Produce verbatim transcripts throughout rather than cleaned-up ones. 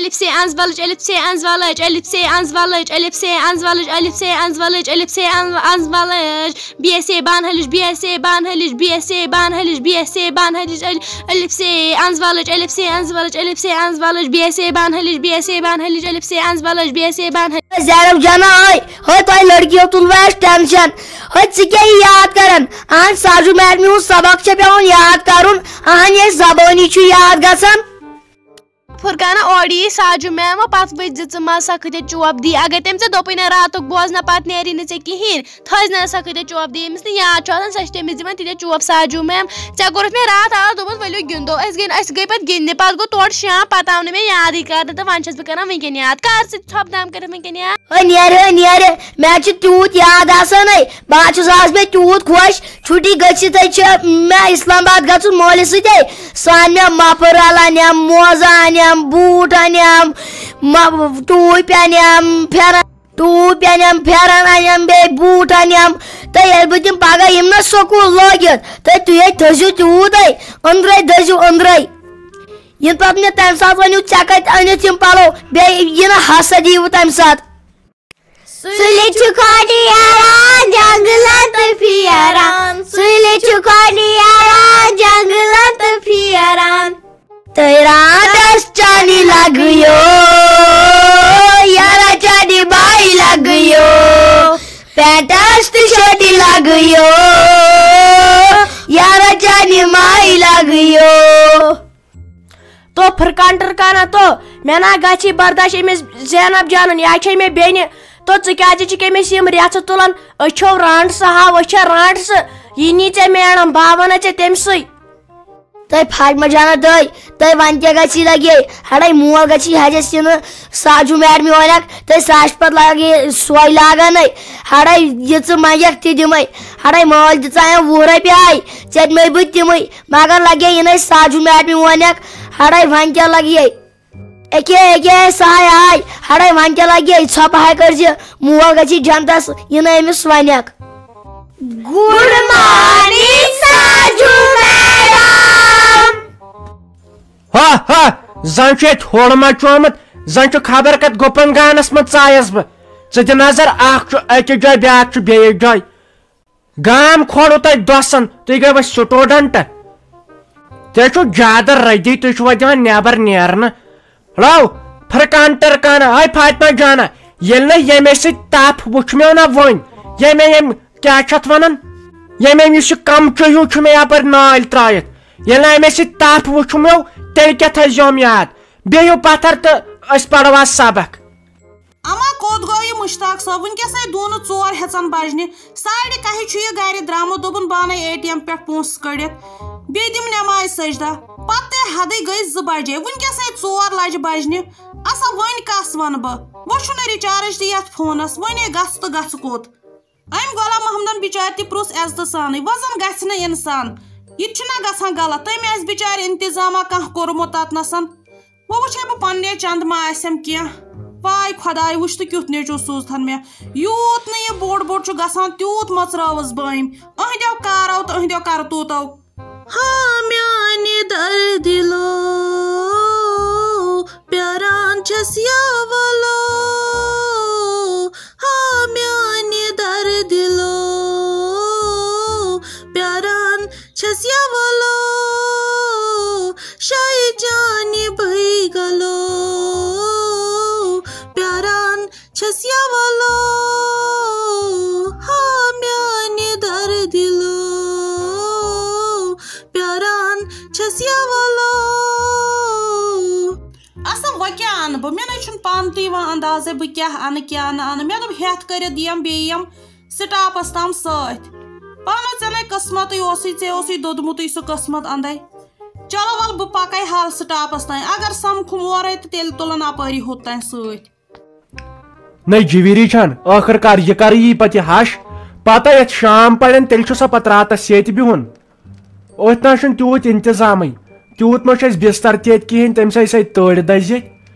الف سے انز ولج، الف سے انز ولج، الف سے انز ولج، الف سے انز ولج، الف سے انز ولج، الف سے انز ولج، بی ایس اے بانہلج، بی ایس اے بانہلج، بی ایس اے بانہلج، بی ایس اے بانہلج، الف سے انز ولج، الف سے انز ولج، الف سے انز ولج، بی ایس اے بانہلج، بی ایس اے بانہلج، الف سے انز ولج، بی ایس اے بانہلج۔ زینب جانا، ٲے، ٲے، تۄہہِ لڑکیو تُلوٕ اَسہِ ٹینشن۔ ٲے، ژٕ کیٛاہ یہِ یاد کران؟ اہن ساجو میڈمہِ ہُنٛد سبق چھےٚ پٮ۪وان یاد کرُن، اہن یہِ زبٲنی چھُ یاد گژھان۔ فرقانہ، اورٕ یی ساجو میم، پتہٕ وٕچھ زِ ژٕ ما سا کۭتیٛاہ چوب دی۔ اگر تٔمۍ ژےٚ دوٚپُے نہ راتُک بوزنہٕ پتہٕ نیری نہٕ ژےٚ کِہیٖنۍ، تھٲوزِ نہ سا کۭتیٛاہ چوب دی۔ ییٚمِس نہٕ یاد چھُ آسان، سۄ چھِ تٔمِس دِوان تیٖتیٛاہ چوب۔ ساجو میم، ژےٚ کوٚرُتھ مےٚ راتھ آز دوٚپمُت ؤلِو گِنٛدو۔ أسۍ گٔے، أسۍ گٔے پتہٕ گِنٛدنہِ، پتہٕ گوٚو تورٕ شام، پتہٕ آو نہٕ مےٚ یادٕے کرنہٕ، تہٕ وۄنۍ چھَس بہٕ کران وٕنکٮ۪ن یاد۔ کر ژٕ ژھۄپہٕ دام کٔرِتھ وٕنکٮ۪ن یاد؟ ہے نیرٕ، ہے نیرٕ، مےٚ چھُ تیوٗت یاد آسان ہے، بہٕ حظ چھُس آز مےٚ تیوٗت خۄش۔ چھُٹی گٔژھِتھ ہے چھِ مےٚ اسلام آباد گژھُن مٲلِس سۭتۍ ہے۔ سُہ اَنہِ مےٚ مفرل اَنٮ۪م، موزٕ اَنٮ۪م، بوٗٹ اَنٮ۪م، مہ-، ٹوٗپۍ اَنٮ۪م، پھٮ۪رن، ٹوٗپۍ اَنٮ۪م، پھٮ۪رن اَنٮ۪م، بیٚیہِ بوٗٹ اَنٮ۪م۔ تہٕ ییٚلہِ بہٕ تِم پگاہ یِم نہ سکوٗل لٲگِتھ، تہٕ تُہۍ ہے تھٲیزیو تیوٗت ہے، أنٛدرَے دٔزِو أنٛدرَے۔ یِنہٕ پتہٕ مےٚ تَمہِ ساتہٕ ؤنِو، "ژےٚ کَتہِ أنِتھ یِم پَلو؟" بیٚیہِ یِنہٕ حسد یِیِوٕ تَمہِ ساتہٕ۔ سُلہِ چھُ کھۄڈٕ یاران جنگلن تہٕ پھیران۔ سُلہِ چھُ کھۄڈٕ یاران جنگلن تہٕ پھیران۔ تہٕ رانٛٹس چانی لگیو، یارا چانی بائی لگیو، پینٹس تہٕ شٲٹی لگیو، یارا چانی مائی لگیو۔ تو فرقان ٹرکانا تو، مےٚ نا گژھی برداش أمِس زینب جانُن، یا چھے مےٚ بیٚنہِ۔ تو ژٕ کیٛازِ چھِکھ أمِس یِم رٮ۪ژھٕ تُلان؟ أسۍ چھو رانٛٹسہٕ، ہاو، أسۍ چھا رانٛٹسہٕ؟ یہِ نی ژےٚ میڈم، بہٕ ہا وَنَے ژےٚ تٔمۍ سٕے۔ تہٕ فاطمہ جانا تہٕ، تہٕ وۄنۍ کیٛاہ گژھی لگے؟ ہڑے مول گژھی حجس یِنہٕ ساجو میڈمہِ وَنٮ۪کھ، تہٕ سُہ آسہِ پتہٕ لگے سۄے لاگان ہے۔ ہڑے یہِ ژٕ منٛگٮ۪کھ تہِ دِمَے۔ ہڑے مٲلۍ دِژایَم وُہ رۄپیہِ آے، ژےٚ دِمَے بہٕ تِمَے۔ مگر لگے یِنَے ساجو میڈمہِ وَنٮ۪کھ، ہڑے وۄنۍ کیٛاہ لگے؟ اکے اکے سہاے آے، ہڑے وۄنۍ کیٛاہ لگے؟ ژھۄپہٕ ہاے کٔرزِ، مول گژھی جنتس، یِنہٕ أمِس وَنٮ۪کھ۔ Good morning Saju madam. ہا ہا، زن چھُ ییٚتہِ ہُر مچومُت، زن چھُ خبر کتھ گُپن گانس منٛز ژایس بہٕ۔ ژٕ دِ نظر، اکھ چھُ أکِس جایہِ، بیٛاکھ چھُ بیٚیِس جایہِ۔ گام کھولو تۄہہِ دۄسن، تُہۍ گٔیوٕ سٹوڈنٹ۔ تُہۍ چھِو زیادٕ ردی، تُہۍ چھِو وۄنۍ دِوان نٮ۪بر نیرنہٕ۔ ہڑو، فرقان ٹرکانہ، ہاے فاطمہ جانہ، ییٚلہِ نہٕ ییٚمے سۭتۍ تپھ وُچھ مےٚ نہ وۄنۍ، ییٚمے ییٚمۍ کیٛاہ چھِ اتھ ونان، ییٚمے یُس یہِ کمچہٕ ہیوٗ چھُ مےٚ یپٲرۍ نالۍ ترٲیِتھ، ییٚلہِ نہٕ امے سۭتۍ تپھ وُچھ مےٚ، تیٚلہِ کیٛاہ تھٲیزیوم یاد؟ بیٚہِو پتھر تہٕ أسۍ پرو آز سبق۔ اما کوٚت گوٚو یہِ مشتاق صٲب؟ وٕنکیٚس ہے دوٗنہٕ ژور ہٮ۪ژن بجنہِ۔ ساڑِ کاہہِ چھُ یہِ گرِ درٛامُت، دوٚپُن، "بہٕ اَنَے اے ٹی ایم پٮ۪ٹھ پونٛسہٕ کٔڑِتھ۔" بیٚیہِ دِم نٮ۪مازِ سجدہ۔ پتہٕ تہِ حدٕے گٔے زٕ بجے۔ وٕنکیٚس ہے ژور لجہِ بجنہِ۔ اَسا وۄنۍ کَس وَنہٕ بہٕ؟ وۄنۍ چھُنہٕ recharge تہِ یَتھ فونَس۔ وۄنۍ ہے گژھٕ تہٕ گژھٕ کوٚت؟ أمۍ غلام محمدن بِچارِ تہِ پرُژھ عزتہٕ سانٕے، "وۄنۍ زَن گژھِ نہٕ اِنسان۔ یہِ تہِ چھُنہ گژھان غلط؟ تٔمۍ آسہِ بِچارِ انتظامہ کانٛہہ کوٚرمُت تَتنَسَن۔" وۄنۍ وٕچھے بہٕ پننہِ چندٕ ما آسٮ۪م کینٛہہ۔ واے خۄداے، وٕچھ تہٕ کیُتھ نیٚچو سوٗزتھن مےٚ۔ یوٗت نہٕ یہِ بوٚڑ بوٚڑ چھُ گژھان، تیوٗت مۄژراوُس بہٕ أمۍ۔ أہنٛدیو کارو تہٕ أہنٛدیو کرتوٗتو۔ ہا میانہِ دردِ لو، پیاران چھَس یا ولو۔ ہا میانہِ دردِ لو، پیاران چھَس یا ولو، شاید جانہِ بھئی گلو، پیاران چھَس یا ولو، ہا میانہِ دردِ لو، پیاران چھَس یا ولو۔ اصل، وۄنۍ کیٛاہ انہٕ بہٕ؟ مےٚ نَے چھُنہٕ پانہٕ تہِ یِوان اندازے بہٕ کیٛاہ انہٕ، کیٛاہ نہٕ انہٕ۔ مےٚ دوٚپ ہٮ۪تھ کٔرِتھ دِیم بیٚیہِ یِم سٹاپس تام سۭتۍ۔ پانس ژےٚ نے قسمتٕے اوسُے، ژےٚ اوسُے دوٚدمُتٕے سُہ قسمت اندے۔ چلو ول بہٕ پکے حال سٹاپس تام، اگر سمکھُم اورے تہٕ تیٚلہِ تُلن اپٲری ہُتھ تام سۭتۍ۔ نٔے جویری چھن، ٲخٕر کار یہِ کرٕ یی پتہٕ یہِ ہش۔ پتہ یتھ شام پرن، تیٚلہِ چھُ سا پتہٕ راتس ییٚتہِ بِہُن۔ أتھۍ نہ چھُنہٕ تیوٗت انتظامٕے، تیوٗت ما چھُ اَسہِ بستر تہِ ییٚتہِ کِہیٖنۍ، تٔمِس آیہِ سۄے تٔڑۍ دٔزِتھ۔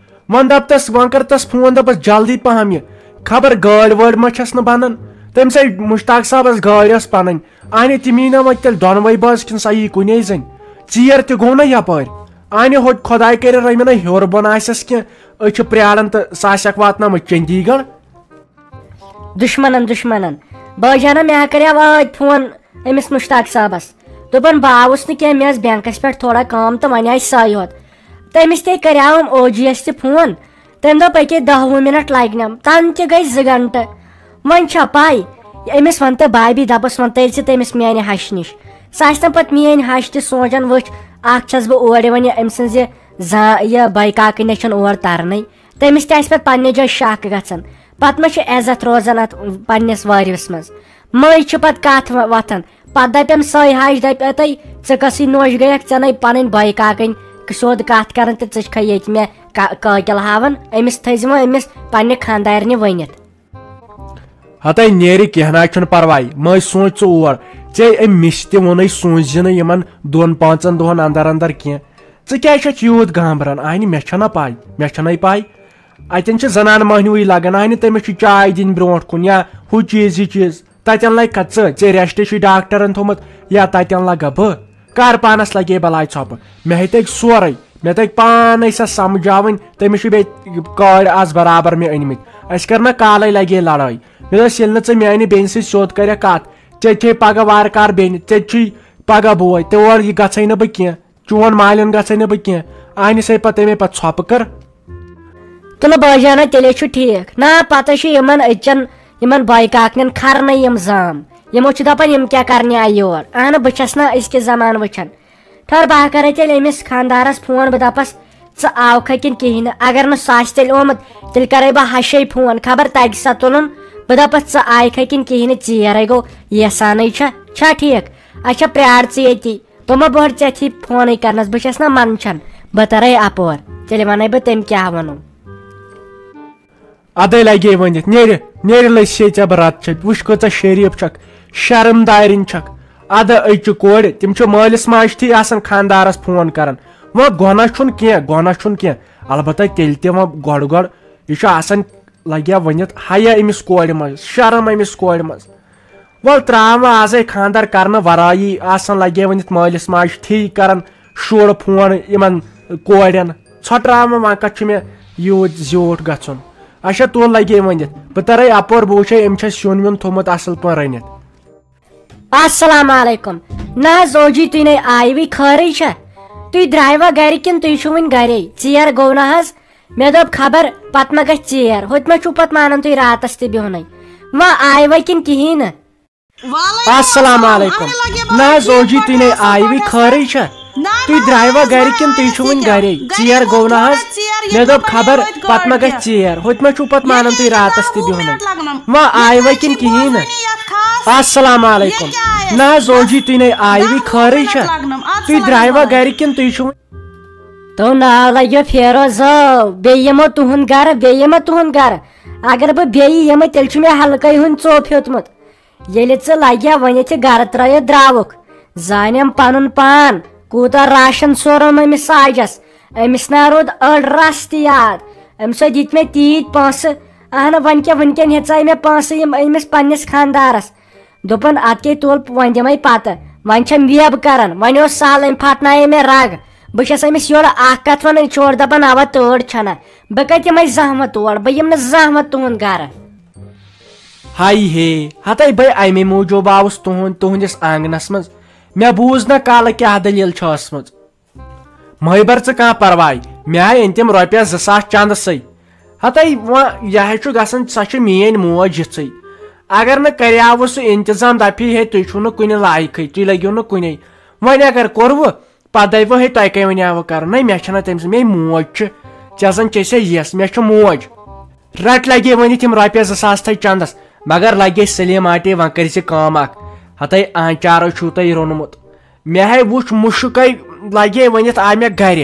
وۄنۍ دَپ تَس، وۄنۍ کر تَس فون، دَپَس، "جلدی پہم یہِ، خبر گٲڑۍ وٲڑۍ ما چھَس نہٕ بنان۔" تٔمِس آیہِ مشتاق صٲبَس گٲڑۍ ٲس پنٕنۍ، اہنہِ تِم یی نہ وۄنۍ تیٚلہِ دۄنوَے بٲژ کِنہٕ سۄ یی کُنے زٔنۍ؟ ژیر تہِ گوٚو نہ یپٲرۍ، اہنہِ ہوٚت خۄداے کٔرِتھ رٔمِنَے ہیوٚر بۄن آسٮ۪س کینٛہہ، أسۍ چھِ پرٛاران تہٕ سُہ آسٮ۪کھ واتنٲومٕژ چندی گڑھ۔ دُشمنن، دُشمنن۔ بٲے جانہ، مےٚ ہا کریاو ٲدۍ فون أمِس مشتاق صٲبس۔ دوٚپُن، بہٕ آوُس نہٕ کینٛہہ، مےٚ ٲس بینکس پٮ۪ٹھ تھوڑا کٲم تہٕ وۄنۍ آیہِ سۄے یوت۔ تہٕ أمِس تہِ کریاوُم او جی یس تہِ فون۔ تٔمۍ دوٚپ، أکے دَہ وُہ منٹ لگنم، تَنہٕ تہِ گٔے زٕ گنٹہٕ۔ وۄنۍ چھا پاے، أمِس وَن تہٕ بابی، دَپَس، وَن تہٕ ژٕ تٔمِس میانہِ ہَشہِ نِش۔ سۄ آسہِ نہٕ پَتہٕ میٲنۍ ہَش تہِ سونٛچان، وٕچھ، اَکھ چھَس بہٕ اورٕ یِوان، یہِ أمۍ سٕنٛز یہِ زا-، یہِ بایہِ کاکٕنۍ نہ چھَنہٕ اور تَرنٕے۔ تٔمِس تہِ آسہِ پَتہٕ پنٛنہِ جایہِ شَکھ گژھان۔ پَتہٕ ما چھُ عزت روزان اَتھ پنٛنِس وٲرِوِس منٛز؟ مٔنٛزۍ چھِ پَتہٕ کَتھ وۄ-، وۄتھان۔ پتہٕ دپٮ۪م سۄے ہش، دپہِ، اتے ژٕ کۄسٕے نوش گٔیکھ، ژےٚ نے پنٕنۍ بایہِ کاکٕنۍ سیوٚد کتھ کران تہٕ ژٕ چھکھے ییٚتہِ مےٚ کا-، کٲکِل ہاوان۔ أمِس تھٲیزِ وۄنۍ أمِس پننہِ خانٛدارنہِ ؤنِتھ۔ ہتے نیرِ، کینٛہہ نہ چھُنہٕ پرواے، مٔنٛزۍ سونٛچ ژٕ اور۔ ژےٚ أمۍ مِس تہِ ووٚنُے سوٗنٛچزِ نہٕ یِمن دۄن پانٛژن دۄہن اندر اندر کینٛہہ۔ ژٕ کیٛازِ چھکھ یوٗت گانٛبران؟ اہنہِ مےٚ چھنہ پاے، مےٚ چھنَے پاے۔ اتٮ۪ن چھِ زنان مٔہنیوٕے لگان، اہنہِ تٔمِس چھُ چاے دِنۍ برونٛٹھ کُن یا ہُہ چیٖز یہِ چیٖز۔ تتٮ۪ن لگہِ کتھ ژٕ، ژےٚ ریسٹ چھُے ڈاکٹرن تھوٚمُت یا تتٮ۪ن لگا بہٕ؟ کر پانس لگے بلاے ژھۄپہٕ؟ مےٚ ہے تگہِ سورُے، مےٚ تگہِ پانے سۄ سمجھاوٕنۍ، تٔمِس چھِ بیٚیہِ کورِ آز برابر مےٚ أنۍ مٕتۍ۔ اسہِ کٔر نہ کالے لگے لڑٲے۔ مےٚ دوٚپس، ییٚلہِ نہٕ ژٕ میانہِ بیٚنہِ سۭتۍ سیوٚد کرکھ کتھ، ژےٚ چھے پگاہ وارٕ کار بیٚنہِ، ژےٚ چھُے پگاہ بوے، تور یہِ گژھے نہٕ بہٕ کینٛہہ، چون مالیُن گژھے نہٕ بہٕ کینٛہہ۔ اہنہِ سۭتۍ پتہٕ تٔمۍ پتہٕ ژھۄپہٕ کٔر۔ تُلہٕ بٲجانہ، تیٚلے چھُ ٹھیٖک۔ نا، پتہٕ چھِ یِمن أزچٮ۪ن، یِمن بایہِ کاکنٮ۪ن کھرنَے یِم زام۔ یِمو چھُ دَپان، یِم کیٛاہ کرنہِ آیہِ یور؟ اہنہٕ، بہٕ چھَس نہ أزکہِ زمانہٕ وٕچھان۔ ٹھٔہر، بہٕ ہا کرے تیٚلہِ أمِس خانٛدارس فون، بہٕ دَپس، ژٕ آوکھا کِنہٕ کِہیٖنۍ نہٕ؟ اگر نہٕ سُہ آسہِ تیٚلہِ آمُت، تیٚلہِ کرے بہٕ ہشے فون، خبر تَگہِ سا تُلُن۔ بہٕ دَپس، ژٕ آیکھا کِنہٕ کِہیٖنۍ نہٕ؟ ژیر ہے گوٚو، ییٖژ ہنٕے چھےٚ۔ چھا ٹھیٖک؟ اچھا، پرٛار ژٕ ییٚتی۔ تِمو بٔر ژےٚ تھی فونٕے کرنس، بہٕ چھَس نہ منٛدچھان، بہٕ ترے اپور، تیٚلہِ ونے بہٕ تٔمۍ کیٛاہ ووٚنُم۔ ادے لگے ؤنِتھ، نیرِ، نیرِ لٔسۍ ہے ژےٚ بہٕ رتہٕ چھٔتۍ، وٕچھ کۭژاہ شریٖف چھکھ، شرم دارِنۍ چھکھ۔ ادٕ أزچہِ کورِ، تِم چھِ مٲلِس ماجہِ تھی آسان خانٛدارس فون کران۔ وۄنۍ گۄناہ چھُنہٕ کینٛہہ، گۄناہ چھُنہٕ کینٛہہ، البتہ تیٚلہِ تہِ وۄنۍ گۄڈٕ گۄڈٕ یہِ چھُ آسان لگیا ؤنِتھ حیا أمِس کورِ منٛز، شرم أمِس کورِ منٛز۔ ول ترٛاو وۄنۍ آزے خانٛدر کرنہٕ ورٲیی آسان لگے ؤنِتھ مٲلِس ماجہِ تھی کران شُر فون یِمن کورٮ۪ن۔ ژھۄٹراو وۄنۍ، وۄنۍ کتھ چھُ مےٚ یوٗت زیوٗٹھ گژھُن؟ اچھا تُل لگے ؤنِتھ، بہٕ ترے اپور، بہٕ وٕچھے أمۍ چھا سیُن ویُن تھوٚمُت اصل پٲٹھۍ رٔنِتھ۔ السلام علیکم۔ نہ حظ اوجی، تُہۍ نے آیوٕے، خٲرٕے چھا؟ تُہۍ درٛایوا گرِ کِنہٕ تُہۍ چھِو وُنہِ گرے؟ ژیر گوٚو نہ حظ؟ مےٚ دوٚپ خبر پتہٕ ما گژھِ ژیر، ہُتہِ ما چھُو پتہٕ مانان تُہۍ راتس تہِ بِہُنٕے؟ وۄنۍ آیوا کِنہٕ کِہیٖنۍ نہٕ؟ وعلیکم السلام السلام۔ علیکم۔ اہنہِ لگے نہ حظ بہٕ اوجی، تُہۍ نے آیوٕے، خٲرٕے چھا؟ نہ، تُہۍ نہ، درٛایوا گرِ کِنہٕ تُہۍ چھِو وُنہِ گرے؟ ژیر گوٚو نہ حظ؟ مےٚ دوٚپ خبر پتہٕ ما گژھِ ژیر، ہُتہِ ما چھُو پتہٕ مانان تُہۍ راتس تہِ بِہُنٕے؟ وۄنۍ آیوا کِنہٕ کِہیٖنۍ نہٕ؟ السلام علیکم۔ نہ حظ اوجی، تُہۍ نے آیوٕے، خٲرٕے چھا؟ تُہۍ درٛایوا گرِ کِنہٕ تُہۍ چھِو؟ تو ناو لگیو فیروزو، بیٚیہِ یِمو تُہُنٛد گرٕ، بیٚیہِ یِمو تُہُنٛد گرٕ۔ اگر بہٕ بیٚیہِ یِمہٕ، تیٚلہِ چھُ مےٚ حلقے ہُنٛد ژوٚپ ہیوٚتمُت۔ ییٚلہِ ژٕ لگیا وۄنۍ ییٚتہِ گرٕ ترٲیِتھ درٛاوُکھ، زانٮ۪م پنُن پان، کوٗتاہ راشن سورُم أمِس ساجس۔ أمِس نا روٗد أڑ رژھ تہِ یاد۔ أمۍ سۭتۍ دِتۍ مےٚ تیٖتۍ پونٛسہٕ۔ اہنہٕ، وۄنۍ کیٛاہ، وٕنکٮ۪ن ہیژاے مےٚ پونٛسہٕ یِم أمِس پننِس خانٛدارس۔ دوٚپُن، اتھ کیٛاہ تُل، وۄنۍ دِمے پتہٕ۔ وۄنۍ چھم ویب کران، وۄنۍ اوس سہل، أمۍ پھٹنایے مےٚ رگ۔ بہٕ چھس أمِس یورٕ اکھ کتھ ونان، یہِ چھُ اورٕ دپان، اوا تۭر چھنہ۔ بہٕ کتہِ یِمے زحمت تور، بہٕ یِم نہٕ زحمت تُہُنٛد گرٕ۔ ہاے ہے، ہتے بے امے موٗجوٗب آوُس تُہُنٛد، تُہٕنٛدِس آنٛگنس منٛز۔ مےٚ بوٗز نہ کالہٕ کیٛاہ دٔلیٖل چھِ ٲسمٕژ۔ مہٕ بر ژٕ کانٛہہ پرواے، مےٚ ہاے أنۍ تِم رۄپیس زٕ ساس چندسٕے۔ ہتے وۄنۍ یہِ ہاے چھُ گژھان، سۄ چھِ میٲنۍ موج یِژھٕے۔ اگر نہٕ کریاوُس سُہ انتظام، دپہِ ہے تُہۍ چھِو نہٕ کُنہِ لایقٕے، تُہۍ لٔگِو نہٕ کُنے۔ وۄنۍ اگر کوٚروٕ، پتہٕ دپہِ ہے تۄہہِ کمہِ وَنیوٕ کرُن؟ ہے، مےٚ چھنہ تٔمۍ سٕنٛز، مےٚ موج چھِ، ژےٚ زن چھے سۄ یِژھ، مےٚ چھِ موج۔ رٹ لگے ؤنِتھ یِم رۄپیس زٕ ساس تھٲے چندس، مگر لگے سلیم آٹے، وۄنۍ کٔرۍ زِ کٲم اکھ، ہتے آنچارو چھُو تۄہہِ روٚنمُت۔ مےٚ ہے وُچھ مُشکے لگے ؤنِتھ آے مےٚ گرِ۔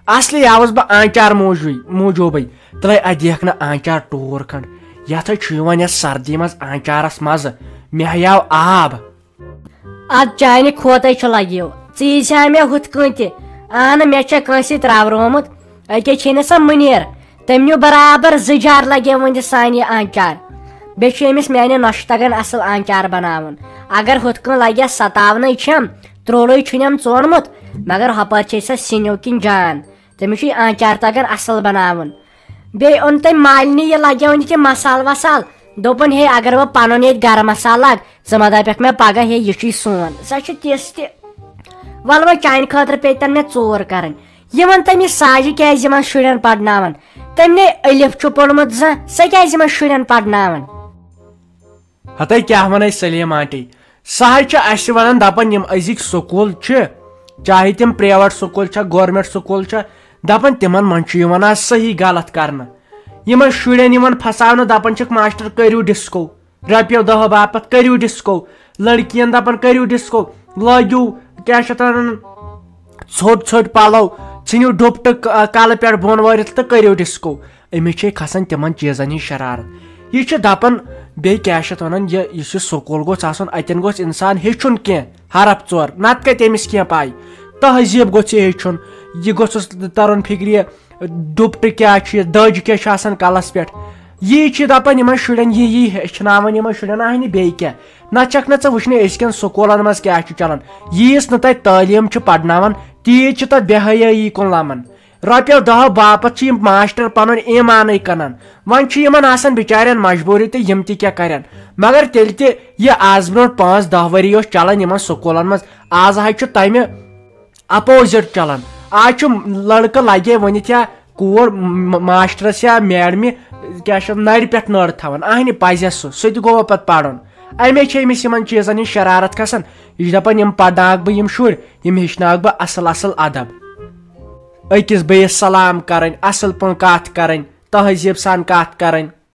اصلی آوُس بہٕ آنچار موٗجوٗے، موٗجوٗبٕے۔ تہٕ ہے ادیکھ نہٕ آنچار ٹوٗر کھنٛڈ۔ یتھ ہے چھُ یِوان یتھ سردی منٛز آنچارس مزٕ۔ مےٚ ہے آو آب۔ اتھ چانہِ کھوتَے چھُ لگیو۔ ژٕ یی زِ ہا مےٚ ہُتھ کٔنۍ تہِ۔ اہنہٕ، مےٚ چھےٚ کٲنٛسہِ ترٛاورومُت۔ أکے چھے نہٕ سۄ مُنیر۔ تٔمۍ نیوٗ برابر زٕ جار لگے وٕنہِ سانہِ آنچار۔ بیٚیہِ چھُ أمِس میانہِ نۄشہِ تگان اصل آنچار بناوُن۔ اگر ہُتھ کٔنۍ لگٮ۪س ستاونَے چھَم، ترٛولٕے چھُنہٕ أمۍ ژونمُت، مگر ہۄپٲرۍ چھِ سۄ سِنیو کِنۍ جان۔ تٔمِس چھُ یہِ آنچار تَگان اَصٕل بَناوُن۔ بیٚیہِ اوٚن تٔمۍ مالنہِ یہِ لَگیوُن یہِ کینٛہہ مصالہٕ وصالہٕ۔ دوٚپُن، "ہے، اگر بہٕ پَنُن ییٚتہِ گرم مصالہٕ لاگہٕ، ژٕ مہ دَپَکھ مےٚ پَگاہ، ہے، یہِ چھُے سون۔" سۄ چھِ تِژھ تہِ۔ وَلہٕ وۄنۍ چانہِ خٲطرٕ پیٚیہِ تَن مےٚ ژوٗر کَرٕنۍ۔ یِمَن تٔمِس ساجہِ کیٛازِ یِمَن شُرٮ۪ن پَرناوان؟ تٔمۍ نے الف چھُ پوٚرمُت زانٛہہ، سۄ کیٛازِ یِمَن شُرٮ۪ن پَرناوان؟ ہتے کیٛاہ وَنَے سلیٖم آنٹی، سۄ حظ چھِ اَسہِ وَنان، دَپان، یِم أزِکۍ سکوٗل چھِ، چاہے تِم private سکوٗل چھا، government سکوٗل چھا، دَپان، تِمَن منٛز چھُ یِوان آز صحیح غلط کرنہٕ۔ یِمَن شُرٮ۪ن یِوان پھساونہٕ، دَپان چھِکھ، "ماسٹر، کٔرِو ڈسکو، رۄپیو دَہو باپتھ کٔرِو ڈسکو۔" لڑکِیَن دَپان، "کٔرِو ڈسکو، لٲگِو، کیٛاہ چھِ اَتھ وَنان، ژھوٚٹ ژھوٚٹ پَلو، ژھٕنِو ڈُپٹہٕ ک-، کَلہٕ پٮ۪ٹھ بۄن وٲرِتھ تہٕ کٔرِو ڈسکو۔" أمِس چھے کھسان تِمن چیٖزن ہٕنٛز شرارت۔ یہِ چھُ دپان، بیٚیہِ کیٛاہ چھِ اتھ ونان، یہِ، یُس یہِ سکوٗل گوٚژھ آسُن، اتٮ۪ن گوٚژھ انسان ہیٚچھُن کینٛہہ، حرف ژور، نتہٕ کتہِ أمِس کینٛہہ پاے۔ تہذیٖب گوٚژھ یہِ ہیٚچھُن، یہِ گوٚژھُس ترُن فکرِ، ڈُپٹہٕ کیٛاہ چھُ، یہِ دٔج کیٛاہ چھِ آسان کلس پٮ۪ٹھ۔ یی چھِ دپان یِمن شُرٮ۪ن، یی یی ہیٚچھناوان یِمن شُرٮ۪ن، اہنہِ بیٚیہِ کیٛاہ؟ نتہٕ چھکھ نہٕ ژٕ وٕچھنٕے أزکٮ۪ن سکوٗلن منٛز کیٛاہ چھُ چلان۔ ییٖژ نہٕ تتہِ تعلیٖم چھِ پرناوان، تیٖژ چھِ تتھ بے حیٲیی کُن لمان۔ رۄپیو دہو باپتھ چھِ یِم ماسٹر پنُن ایمانٕے کٕنان۔ وۄنۍ چھِ یِمن آسان بِچارٮ۪ن مجبوٗری تہٕ یِم تہِ کیٛاہ کرن۔ مگر تیٚلہِ تہِ یہِ آز برونٛٹھ پانٛژھ دَہ ؤری اوس چلان یِمن سکوٗلن منٛز، آز حظ چھُ تمہِ opposite چلان۔ آز چھُ لڑکہٕ لگے ؤنِتھ یا کوٗر م-، ماسٹرس یا میڈمہِ کیٛاہ چھِ نرِ پٮ۪ٹھ نٔر تھاوان، اہنہِ پزٮ۪س سُہ، سُہ تہِ گوٚو پتہٕ پرُن۔ امے چھِ أمِس یِمن چیٖزن ہٕنٛز شرارت کھسان۔ یہِ چھُ دپان، یِم پرناوکھ بہٕ یِم شُرۍ، یِم ہیٚچھناوکھ بہٕ اصل اصل ادب۔ أکِس بیٚیِس سلام کرٕنۍ، اصل پٲٹھۍ کتھ کرٕنۍ، تہذیٖب سان کتھ کرٕنۍ،